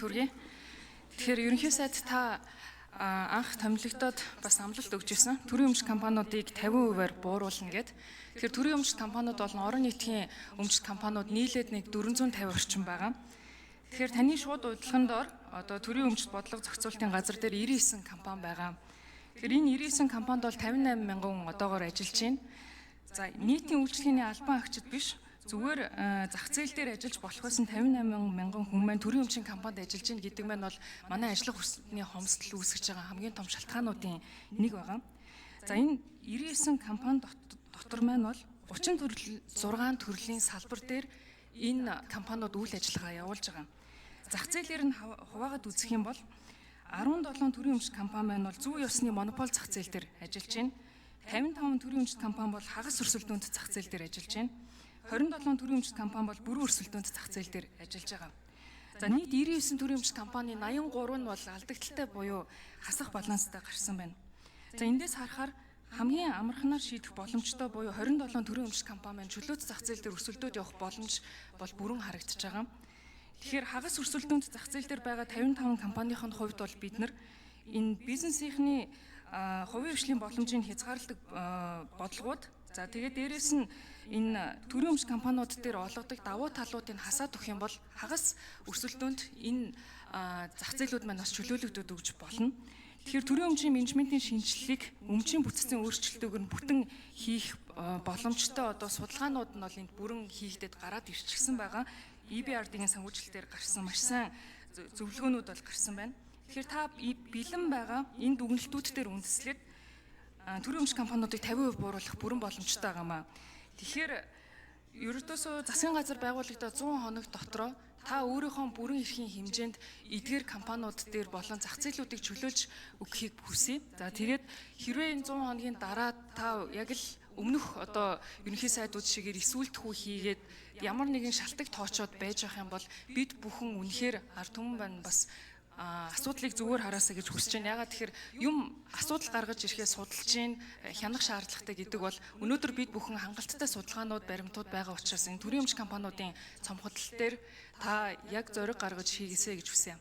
мэнд хүргэе. Тэгэхээр ерөнхий сайд та анх томилогдоод бас амлалт өгч ирсэн. Төрийн өмч компаниудыг 50%-аар бууруулна гэд. Тэгэхээр төрийн өмч компаниуд болон орон нийтийн өмч компаниуд нийлээд нэг 450 орчим байгаа. Тэгэхээр таны шууд удирдлагын дор одоо төрийн өмчт бодлого зохицуулалтын газар дээр 99 компани байгаа. Тэгэхээр энэ 99 компанид бол 58 мянган хүн одоогоор ажиллаж байна. За, нийтийн үйлчилгээний албан агчид биш, зүгээр зах зээл дээр ажиллаж болох байсан 58 мянган хүн маань төрийн өмчийн компанид ажиллаж байна гэдэг маань бол манай ажиллах хүсний хомсдол үүсгэж байгаа хамгийн том шалтгаануудын нэг байгаа. За, энэ 99 компани дотор маань бол 36 төрлийн салбар дээр энэ компаниуд үйл ажиллагаа явуулж байгаа. Зах зээлээр нь хуваагаад үзэх юм бол 17 төрийн өмч компани маань бол зүү ёсны монопол зах зээл дээр ажиллаж байна. 55 төрийн өмч компани бол хагас өрсөлдөөнд зах зээл дээр ажиллаж байна. 27 төрийн өмчт компани бол бүрэн өрсөлдөөнд зах зээл дээр ажиллаж байгаа. За, нийт 99 төрийн өмчт компани 83 нь бол алдагдaltaй буюу хасах баланстай гарсан байна. За, эндээс харахаар хамгийн амархнаар шийдэх боломжтой буюу 27 төрийн өмчт компани маань чөлөөт зах зээл дээр өрсөлдөөд явах боломж бол бүрэн харагдаж байгаа. Тэгэхээр хагас өрсөлдөөнд зах зээл дээр байгаа 55 компанийн хувьд бол бид нар энэ бизнесийнхний хувийн хвшлийн боломжийг хязгаарладаг бодлогууд, за, тэгээд дээрэс нь энэ төрийн өмч компаниуд дээр олгодог давуу талуудыг хасаад өгөх юм бол хагас өрсөлдөөнд энэ зах зээлүүд маань бас чөлөөлөгдөд өгч болно. Тэгэхээр төрийн өмчийн менежментийн шинжилгээг өмчийн бүтцийн өөрчлөлтөөр нь бүтэн хийх боломжтой одоо судалгаанууд нь бол энд бүрэн хийгдээд гараад ирчихсэн байгаа. EBRD-ийн санхүүжилтээр гарсан маш сайн зөвлөгөөнүүд бол гарсан байна. Тэгэхээр та бэлэн байгаа энэ дүгнэлтүүд дээр үндэслээд төрийн өмч компаниудыг 50% бууруулах бүрэн боломжтой байгаа маа. Тэгэхээр ердөөсөө засгийн газар байгуулагдаад 100 хоног дотроо та өөрийнхөө бүрэн эрхийн хэмжээнд эдгээр компаниуд дээр болон зах зээлүүдийг чөлөөлж өгөхийг хүсье. За, тэгээд хэрвээ энэ 100 хоногийн дараа та яг л өмнөх одоо ерөнхий сайдууд шигээр эсүүлтхүү хийгээд ямар нэгэн шалтгаан тоочоод байж байгаа юм бол бид бүхэн үнэхээр ард түмэн байна, бас асуудлыг зүгээр хараасаа гэж хүсэж байна. Яагаад тэгэхээр юм асуудал гаргаж ирэхээ судалж гин хянах шаардлагатай гэдэг бол өнөөдөр бид бүхэн хангалттай судалгаанууд, баримтууд байгаа учраас энэ төрийн өмч компаниудын цомходол дээр та яг зориг гаргаж хийгээсэй гэж хүсье.